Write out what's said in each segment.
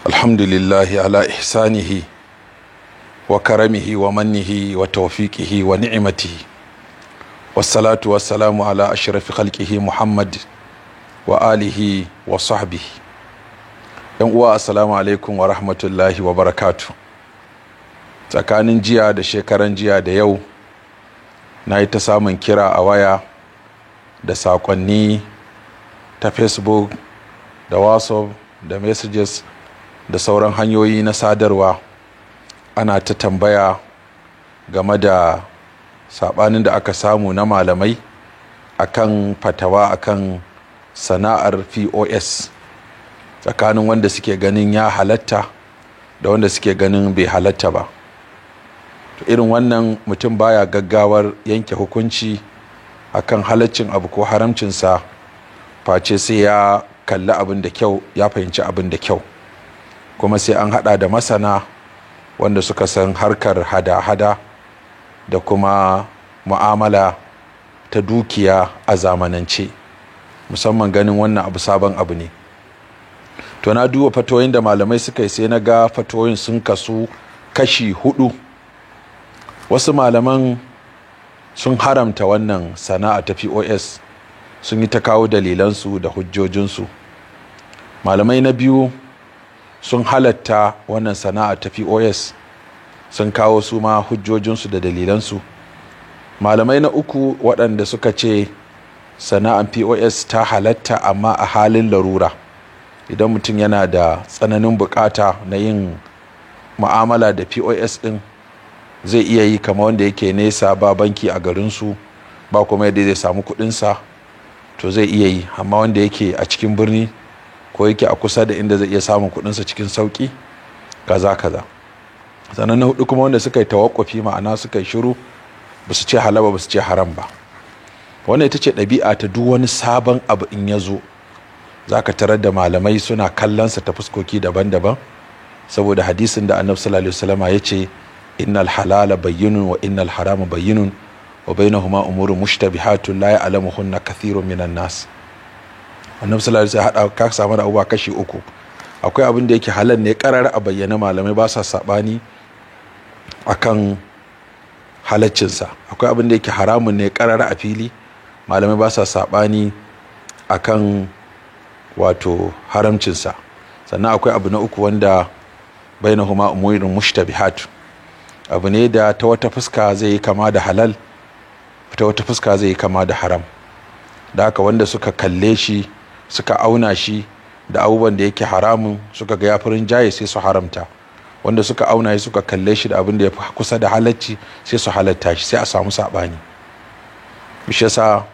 الحمد لله على إحسانه وكرمه ومنه وتوفيقه ونعمته، والصلاة والسلام على أشرف خلقه محمد وآله وصحبه. ‘Yan uwa, assalamu alaikum wa rahmatullahi wa barakatu. Tsakanin jiya da shekaran jiya da yau, na yi ta samun kira a waya da saƙonni ta Facebook da WhatsApp da messages da sauran hanyoyi na sadarwa, ana ta tambaya game da saɓanin da aka samu na malamai akan fatawa akan sana'ar POS, tsakanin wanda suke ganin ya halatta da wanda suke ganin bai halatta ba. To, irin wannan mutum baya gaggawar yanke hukunci akan halaccin abu ko haramcinsa face sai ya kalli abin da kyau, ya fahimci abin da kyau, kuma sai an hada da masana wanda suka san harkar hada-hada da kuma mu'amala ta dukiya a zamanance, musamman ganin wannan abu sabon abu ne. To, na duba fatoyin da malamai suka yi, sai na ga fatoyin sun kasu kashi hudu. Wasu malaman sun haramta wannan sana'a ta POS, sun yi ta kawo dalilansu da hujjojinsu. Malamai na biyu sun halatta wannan sana'a ta POS, sun kawo su ma hujjojinsu da dalilansu. Malamai na uku waɗanda suka ce sana'an POS ta halatta amma a halin larura, idan mutum yana da tsananin bukata na yin mu'amala da POS ɗin zai iya yi, kama wanda yake nesa, ba banki a garinsu, ba kuma yadda zai samu kuɗinsa, to zai iya yi. Amma wanda yake a cikin birni ko yake a kusa da inda zai iya samun kuɗinsa cikin sauƙi, kaza kaza. Sannan na hudu kuma wanda suka yi tawakkufi, ma'ana suka yi shiru, ba su ce halal ba, ba su ce haram ba. Wannan ita ce ɗabi'a ta duk wani sabon abu in ya zo, za ka tarar da malamai suna kallonsa ta fuskoki daban-daban, saboda hadisin da Annabi sallallahu alaihi wasallama ya ce: "Innal halala bayyinun wa innal harama bayyinun wa bainahuma umurun mushtabihatun la ya'lamuhunna kathirun minan nas." Annabi sallallahu alaihi wasallam ka samu da abubuwa kashi uku. Akwai abin da yake halal ne karar a bayyane, malamai ba sa sabani akan halaccinsa. Akwai abin da yake haramun ne karar a fili, malamai ba sa sabani akan wato haramcinsa. Sannan akwai abu na uku wanda bainahuma umurun mushtabihat, abu ne da ta wata fuska zai yi kama da halal, ta wata fuska zai yi kama da haram. Da haka wanda suka kalle shi, suka auna shi da abubuwan da yake haramun, suka ga yafi rinjaye, sai su haramta. Wanda suka auna shi, suka kalle shi da abin da ya fi kusa da halacci, sai su halatta shi, sai a samu saɓani. Shi yasa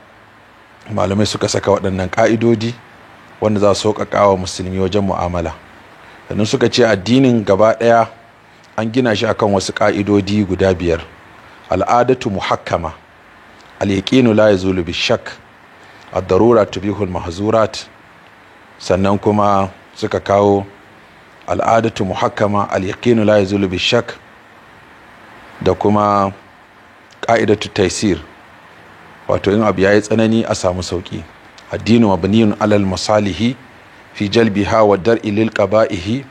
malamai suka saka waɗannan ƙa'idodi wanda za su sauƙaƙa wa musulmi wajen mu'amala. Sannan suka ce addinin gaba ɗaya an gina shi akan wasu ƙa'idodi guda biyar: al'adatu muhakkama, al-yaqinu la yazulu bishak, ad-darura tubihul mahzurat. Sannan kuma suka kawo al'adatu muhakkama, al-yaqinu la yazulu bishak, da kuma ƙa'idatu taysir, wato in abu yayi tsanani a samu sauki. Addinu mabniyun alal masalihi fi jalbiha wa dar'i lil qaba'ihi,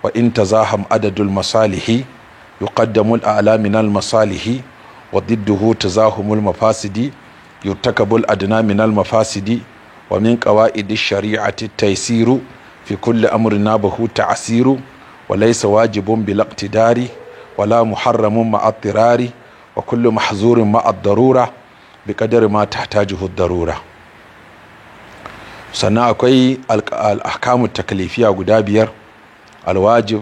wa in tazaham adadul masalihi yuqaddamu al-a'la min al masalihi, wa didduhu tazahumul mafasidi yurtakabul adna min al mafasidi. Wa min qawaidi shari'ati taysiru fi kulli amrin nabahu ta'siru, wa laysa wajibun bil iqtidari wala muharramun ma'a ittirari, wa kullu mahzurin ma'a ad-darura biqadari ma tahtajuhu ad-darura. Sannan akwai al-ahkamu taklifiya guda biyar: alwajib,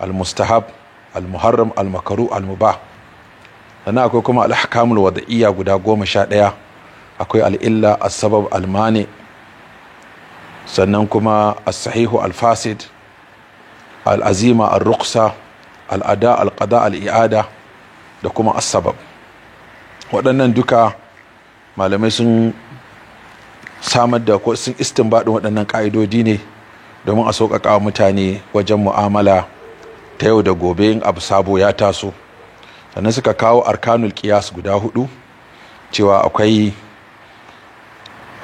almustahab, almuharram, almakaru, almubah. Sannan akwai kuma al-ahkamul wada'iyya guda 11. Akwai al'illa, as-sabab, almani, sannan kuma as-sahihu, al-fasid, al-azima, ar-ruqsa, al-ada, al-qada, al-i'ada, da kuma as-sabab. Waɗannan duka malamai sun samar da ko sun istinbadin waɗannan ƙa'idodi ne domin a sauƙaƙa wa mutane wajen mu'amala ta yau da gobe in abu sabo ya taso. Sannan suka kawo arkanul qiyas guda hudu, cewa akwai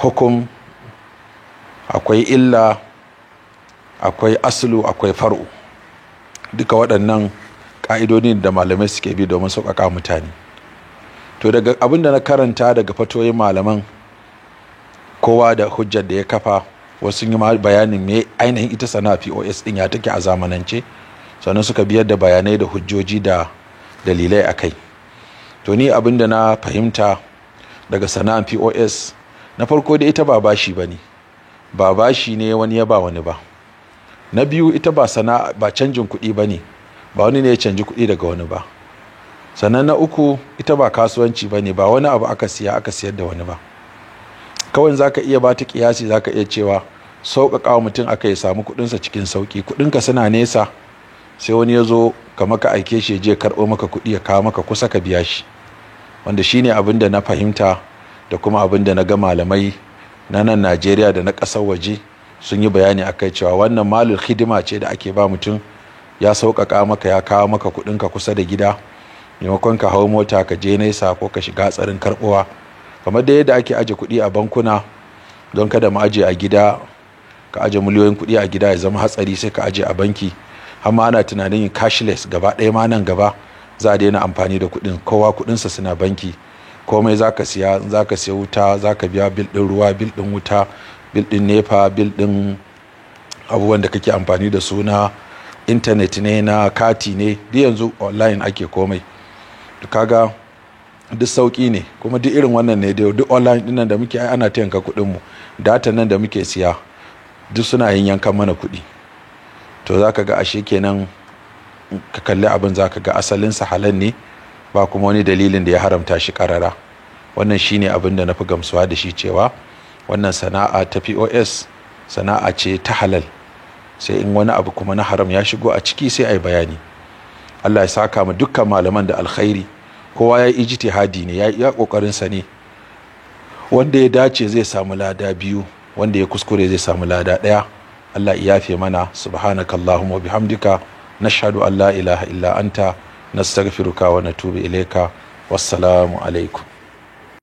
hukum, akwai illa. Akwai aslu, akwai far'u. Duka waɗannan ƙa'idodin da malamai suke bi domin sauƙaƙa mutane. To daga abin da na karanta daga fatoyin malaman, kowa da hujjar da ya kafa, wasu yi bayanin me ainihin ita sana'a POS din ya take a zamanance, sannan suka biyar da bayanai da hujjoji da dalilai a kai. To ni abin da na fahimta daga sana'ar POS, na farko da ita ba bashi ba ne, ba bashi ne wani ya ba wani ba. Na biyu, ita ba sana'a ba canjin kuɗi ba ne, ba wani ne ya canji kuɗi daga wani ba. Sannan na uku, ita ba kasuwanci ba ne, ba wani abu aka siya aka siyar da wani ba. Kawai za ka iya ba ta kiyasi, za ka iya cewa sauƙaƙa wa mutum aka yi samu kuɗinsa cikin sauƙi. Kuɗinka suna nesa, sai wani ya zo ka maka aike shi je karɓo maka kuɗi ya kawo maka kusa ka biya shi. Wanda shine abin da na fahimta da kuma abin da na ga malamai na nan Najeriya da na ƙasar waje sun yi bayani akai, cewa wannan malul hidima ce da ake ba mutum, ya sauƙaƙa maka, ya kawo maka kuɗinka kusa da gida, maimakon ka hau mota ka je nesa ko ka shiga hatsarin karɓowa. Kamar da yadda ake aje kuɗi a bankuna don kada mu aje a gida, ka aje miliyoyin kuɗi a gida ya zama hatsari, sai ka aje a banki. Amma ana tunanin yin cashless gaba ɗaya ma nan gaba, za a daina amfani da kuɗin, kowa kuɗinsa suna banki. Komai za ka siya, za ka siya wuta, za ka biya bill ɗin ruwa, bill ɗin wuta, bill ɗin NEPA, bill ɗin abubuwan da kake amfani da su na intanet ne, na kati ne, duk yanzu online ake komai. Kaga duk sauki ne. Kuma duk irin wannan ne dai, duk online dinnan da muke, ai ana ta yanka kuɗin mu, data nan da muke siya, duk suna yin yankan mana kuɗi. To zaka ga ashe kenan ka kalli abin, zaka ga asalin sa halal ne, ba kuma wani dalilin da ya haramta shi karara. Wannan shine abin da na fi gamsuwa da shi, cewa wannan sana'a ta POS sana'a ce ta halal, sai in wani abu kuma na haram ya shigo a ciki sai a yi bayani. Allah ya saka mu dukkan malaman da alkhairi. Kowa ya yi ijtihadi ne, ya yi kokarin sa ne. Wanda ya dace zai samu lada biyu, wanda ya kuskure zai samu lada ɗaya. Allah ya yafe mana. Subhanakallahumma wa bihamdika, nashhadu an la ilaha illa anta, nastaghfiruka wa natubu ilayka. Wassalamu alaikum.